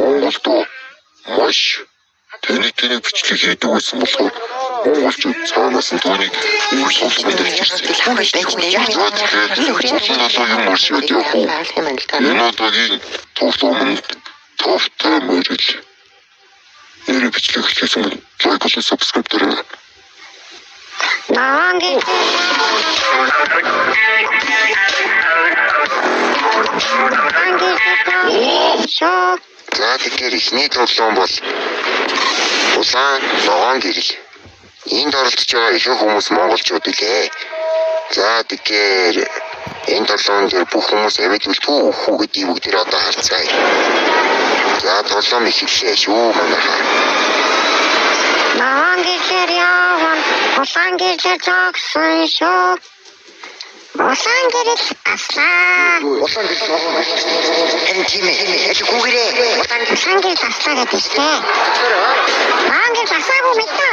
Монголд маш тэнэг тэнэг бичлэг хийдэг байсан болохоор монголчууд цаанаас нь түүнийг үр сулганд авчирсан. За, тэгэхээр улаан далай юм уншаад явах уу? Энэ удаагийн тоглоом нь тавтай морил. Нэр бичлэг эхлэхээс өмнө лайк болон subscribe дараарай. За, тэгэхээр эхний тоглоом бол улаан ногоон гэрэл. Энд оролцож байгаа ихэнх хүмүүс монголчууд билээ. За, тэгэхээр энэ тоглоом дээр бүх хүмүүс амьд үлдэх үү үхэх үү гэдгийг бүгдээр одоо харцгаая. За, тоглоом эхэллээ шүү манайхаа. Ногоон гэрлээр явна, улаан гэрлээр зогсон шүү. Улаан гэрэл аслаа. Улаан гэрэл харин тийм ээ. Аль гүгэрээ. Улаан гэрэл аслаа гэдэг шүү дээ. Ногоон гэрэл асаагүй мэднэ.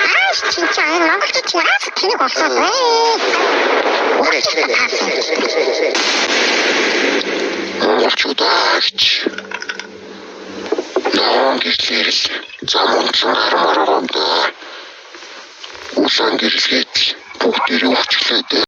Аа, чи чи энэ монголчууд чи яаж тэнэг болсон бэ? Монголчууд аагч. Ногоон гэрлээр л зам онцлон хармаар байгаа юм да. Улаан гэрэлгээд л бүгдээрээ өвчлээ дээ.